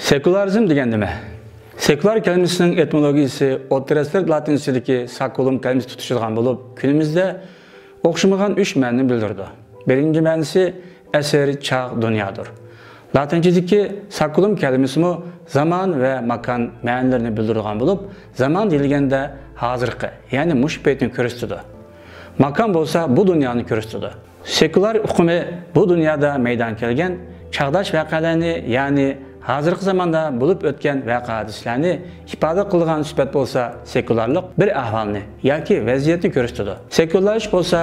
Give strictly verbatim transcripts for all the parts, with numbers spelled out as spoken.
سېكۇلارىزم دېگەن نېمە؟ سېكۇلار كەلىمىسىنىڭ ئېتىمولوگىيىسى ئوتتۇرا ئەسىر لاتىنچىسىدىكى ساكۇلۇم كەلىمىسى تۇتىشىدىغان بولۇپ، كۈنىمىزدە ئوخشىمىغان ئۈچ مەنىنى بىلدۈرىدۇ. بىرىنچى مەنىسى ئەسىر، چاغ، دۇنيادۇر. لاتىنچىدىكى ساكۇلۇم كەلىمىسىمۇ زامان ۋە ماكان مەنىلىرىنى بىلدۈرىدىغان بولۇپ، زامان دېيىلگەندە ھازىرقى، يەنى مۇشۇ پەيتنى كۆرسىتىدۇ. ماكان بولسا بۇ دۇنيانى كۆرسىتىدۇ. سېكۇلار ئۇقۇمى بۇ دۇنيادا مەيدانغا كەلگەن چاغداش ۋەقەلەرنى، يەنى ھازىرقى زاماندا بولۇپ ئۆتكەن ۋەقە-ھادىسىلەرنى ئىپادە قىلىدىغان سۈپەت بولسا، سېكۇلارلىق بىر ئەھۋالنى ياكى ۋەزىيەتنى كۆرسىتىدۇ. سېكۇلارلىشىش بولسا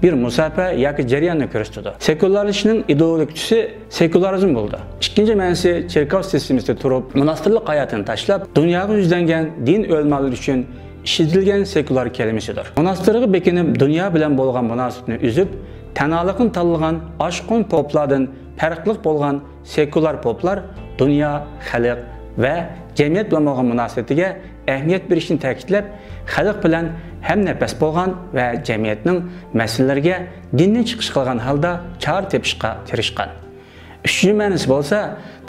بىر مۇساپە ياكى جەرياننى كۆرسىتىدۇ. سېكۇلارلىشىشنىڭ ئىدېئولوگىيە كۈچىسى سېكۇلارىزم بولىدۇ. ئىككىنچى مەنىسى چېركاۋ سىستېمىسىدا تۇرۇپ، موناستىرلىق ھاياتىنى تاشلاپ، دۇنياغا يۈزلەنگەن دىن ئۆلىمالىرى ئۈچۈن ئىشلىتىلگەن سېكۇلار كەلىمىسىدۇر. موناستىرغا بېكىنىپ، دۇنيا بىلەن بولغان مۇناسىۋىتىنى ئۈزۈپ، تەنھالىقنى تاللىغان ئاشقۇن پوپلاردىن پەرقلىق بولغان سېكۇلار پوپلار دۇنيا، خەلق ۋە جەمئىيەت بىلەن بولغان مۇناسىۋىتىگە ئەھمىيەت بېرىشنى تەكىتلەپ، خەلق بىلەن ھەمنەپەس بولغان ۋە جەمئىيەتنىڭ مەسىلىلىرىگە دىننى چىقىش قىلغان ھالدا چارە تېپىشقا تىرىشقان. ئۈچىنچى مەنىسى بولسا،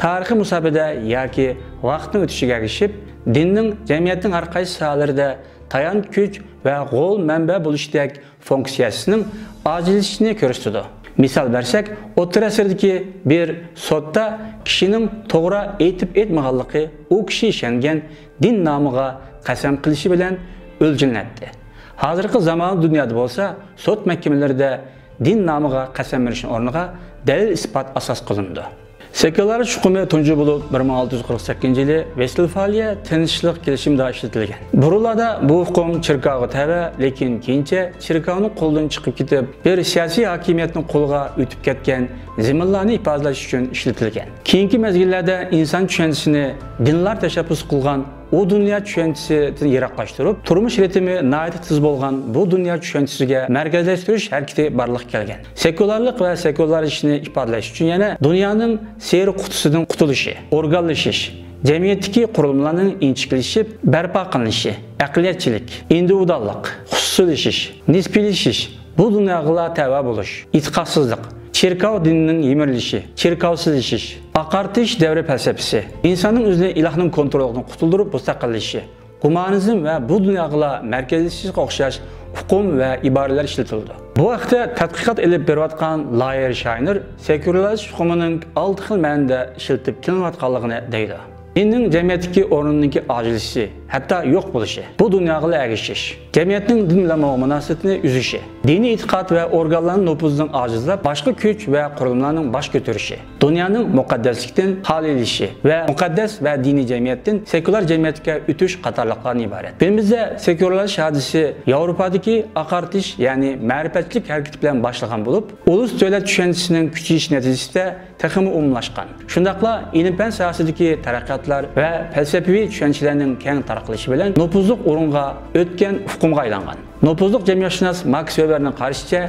تارىخىي مۇساپىدە ياكى ۋاقىتنىڭ ئۆتۈشىگە ئەگىشىپ، دىننىڭ جەمئىيەتنىڭ ھەر قايسى ساھەلىرىدە تايانچ كۈچ ۋە غول مەنبە بولۇشتەك فۇنكسىيەسىنىڭ ئاجىزلىشىشىنى كۆرسىتىدۇ. مىسال بەرسەك، ئوتتۇرا ئەسىردىكى بىر سوتتا كىشىنىڭ توغرا ئېيتىپ ئېيتمىغانلىقى، ئۇ كىشى ئىشەنگەن دىن نامىغا قەسەم قىلىشى بىلەن ئۆلجىلىنەتتى. ھازىرقى زامانىۋى دۇنيادا بولسا، سوت مەھكىمىلىرىدە دىن نامىغا قەسەم بېرىشنىڭ ئورنىغا دەلىل-ئىسپات ئاساس قىلىنىدۇ. سېكۇلارىزم ئۇقۇمى تۇنجى بولۇپ بىر مىڭ ئالتە يۈز قىرىق سەككىزىنچى يىلى ۋېستفالىيە تىنچلىق كېلىشىمىدا ئىشلىتىلگەن. بۇرۇنلاردا بۇ ئۇقۇم چېركاۋغا تەۋە، لېكىن كېيىنچە چېركاۋنىڭ قولىدىن چىقىپ كېتىپ، بىر سىياسىي ھاكىمىيەتنىڭ قولىغا ئۆتۈپ كەتكەن زېمىنلارنى ئىپادىلەش ئۈچۈن ئىشلىتىلگەن. كېيىنكى مەزگىللەردە ئىنسان چۈشەنچىسىنى دىنلار تەشەببۇس قىلغان ئۇ دۇنيا چۈشەنچىسىدىن يىراقلاشتۇرۇپ، تۇرمۇش رىتىمى ناھايىتى تېز بولغان بۇ دۇنيا چۈشەنچىسىگە مەركەزلەشتۈرۈش ھەرىكىتى بارلىققا كەلگەن. سېكۇلارلىق ۋە سېكۇلارلىشىشنى ئىپادىلەش ئۈچۈن يەنە دۇنيانىڭ سېرىق قۇتىسىدىن قۇتۇلۇشى، ئورگانلىشىش، جەمئىيەتتىكى قۇرۇلمىلارنىڭ ئىنچىكىلىشىپ بەرپا قىلىنىشى، ئەقلىيەتچىلىك، ئىندىۋىدۇئاللىق، خۇسۇسىيلىشىش، نىسپىيلىشىش، بۇ دۇنياغىلا تەۋە بولۇش، ئېتىقادسىزلىق، چېركاۋ دىنىنىڭ يىمىرىلىشى، چېركاۋسىزلىشىش، ئاقارتىش دەۋرى پەلسەپىسى، ئىنساننىڭ ئۆزىنى ئىلاھنىڭ كونترولىدىن قۇتۇلدۇرۇپ مۇستەقىللىشىشى، گۇمانىزم ۋە بۇ دۇنياغىلا مەركەزلىشىشكە ئوخشاش ئۇقۇم ۋە ئىبارىلەر ئىشلىتىلىدۇ. بۇ ھەقتە تەتقىقات ئېلىپ بېرىۋاتقان لايېر شاينېر سېكۇلارلىشىش ئۇقۇمىنىڭ ئالتە خىل مەنىدە ئىشلىتىپ كېلىنىۋاتقانلىقىنى دەيدۇ. دىننىڭ جەمئىيەتتىكى ئورنىنىڭكى ئاجىزلىشىشى، ھەتتا يوق بولۇشى، بۇ دۇنياغىلا ئەگىشىش، جەمئىيەتنىڭ دىن بىلەن بولغان مۇناسىۋىتىنى ئۈزۈشى، دىنىي ئېتىقاد ۋە ئورگانلارنىڭ نوپۇزىنىڭ ئاجىزلاپ، باشقا كۈچ ۋە قۇرۇلمىلارنىڭ باش كۆتۈرۈشى، دۇنيانىڭ مۇقەددەسلىكتىن خالىيلىشىشى ۋە مۇقەددەس ۋە دىنىي جەمئىيەتتىن سېكۇلار جەمئىيەتكە ئۆتۈش قاتارلىقلاردىن ئىبارەت. كۈنىمىزدە سېكۇلارلىشىش ھادىسىسى ياۋروپادىكى ئاقارتىش، يەنى مەرىپەتچىلىك ھەرىكىتى بىلەن باشلىغان بولۇپ، ئۇلۇس دۆلەت چۈشەنچىسىنىڭ كۈچىيىشى نەتىجىسىدە تېخىمۇ ئومۇملاشقان. شۇنداقلا ئىلىم-پەن ساھەسىدىكى تەرەققىياتلار ۋە پەلسەپىۋى چۈشەنچىلەرنىڭ كەڭ تارقىلىشى بىلەن نوپۇزلۇق ئورۇنغا ئۆتكەن ئۇقۇمغا ئايلانغان. نوپۇزلۇق جەمئىيەتشۇناس ماكس ۋېبېرنىڭ قارىشىچە،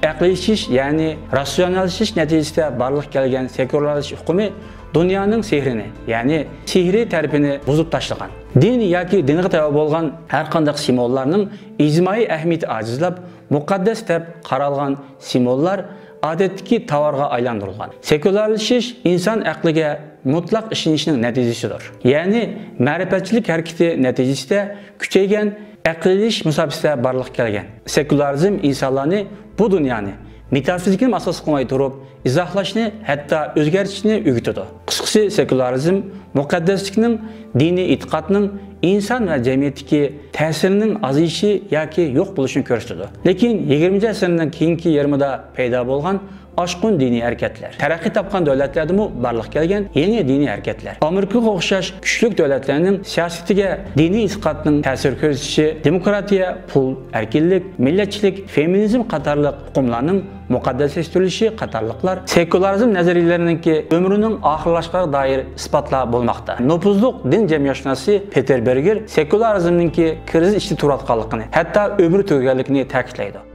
ئەقلىيلىشىش، يەنى راتسىيوناللىشىش نەتىجىسىدە بارلىققا كەلگەن سېكۇلارلىشىش ئۇقۇمى دۇنيانىڭ سېھرىنى، يەنى سېھرىي تەرىپىنى بۇزۇپ تاشلىغان. دىن ياكى دىنغا تەۋە بولغان ھەر قانداق سىمۋوللارنىڭ ئىجتىمائىي ئەھمىيىتى ئاجىزلاپ، مۇقەددەس دەپ قارالغان سىمۋوللار ئادەتتىكى تاۋارغا ئايلاندۇرۇلغان. سېكۇلارلىشىش ئىنسان ئەقلىگە مۇتلەق ئىشىنىشنىڭ نەتىجىسىدۇر. يەنى مەرىپەتچىلىك ھەرىكىتى نەتىجىسىدە كۈچەيگەن ئەقلىيلىشىش مۇساپىسىدە بارلىققا كەلگەن. سېكۇلارىزم ئىنسانلارنى بۇ دۇنيانى مېتافىزىكىنى ئاساس قىلماي تۇرۇپ ئىزاھلاشنى، ھەتتا ئۆزگەرتىشنى ئۆگىتىدۇ. قىسقىسى، سېكۇلارىزم مۇقەددەسلىكنىڭ، دىنىي ئېتىقادنىڭ ئىنسان ۋە جەمئىيەتتىكى تەسىرىنىڭ ئازىيىشى ياكى يوق بولۇشىنى كۆرسىتىدۇ. لېكىن يىگىرمىنچى ئەسىرنىڭ كېيىنكى يېرىمىدا پەيدا بولغان ئاشقۇن دىنىي ھەرىكەتلەر، تەرەققىي تاپقان دۆلەتلەردىمۇ بارلىققا كەلگەن يېڭى دىنىي ھەرىكەتلەر، ئامېرىكىغا ئوخشاش كۈچلۈك دۆلەتلەرنىڭ سىياسىتىگە دىنىي ئېتىقادنىڭ تەسىر كۆرسىتىشى، دېموكراتىيە، پۇل، ئەركىنلىك، مىللەتچىلىك، فېمىنىزم قاتارلىق ئۇقۇملارنىڭ مۇقەددەسلەشتۈرۈلۈشى قاتارلىقلار سېكۇلارىزم نەزەرىيەلىرىنىڭكى ئۆمرىنىڭ ئاخىرلاشقانلىقىغا دائىر ئىسپاتلار بولماقتا. نوپۇزلۇق دىن جەمئىيەتشۇناسى پېتېر بېرگېر سېكۇلارىزمنىڭكى كىرىزىس ئىچىدە تۇرۇۋاتقانلىقىنى، ھەتتا ئۆمرى تۈگىگەنلىكىنى تەكىتلەيدۇ.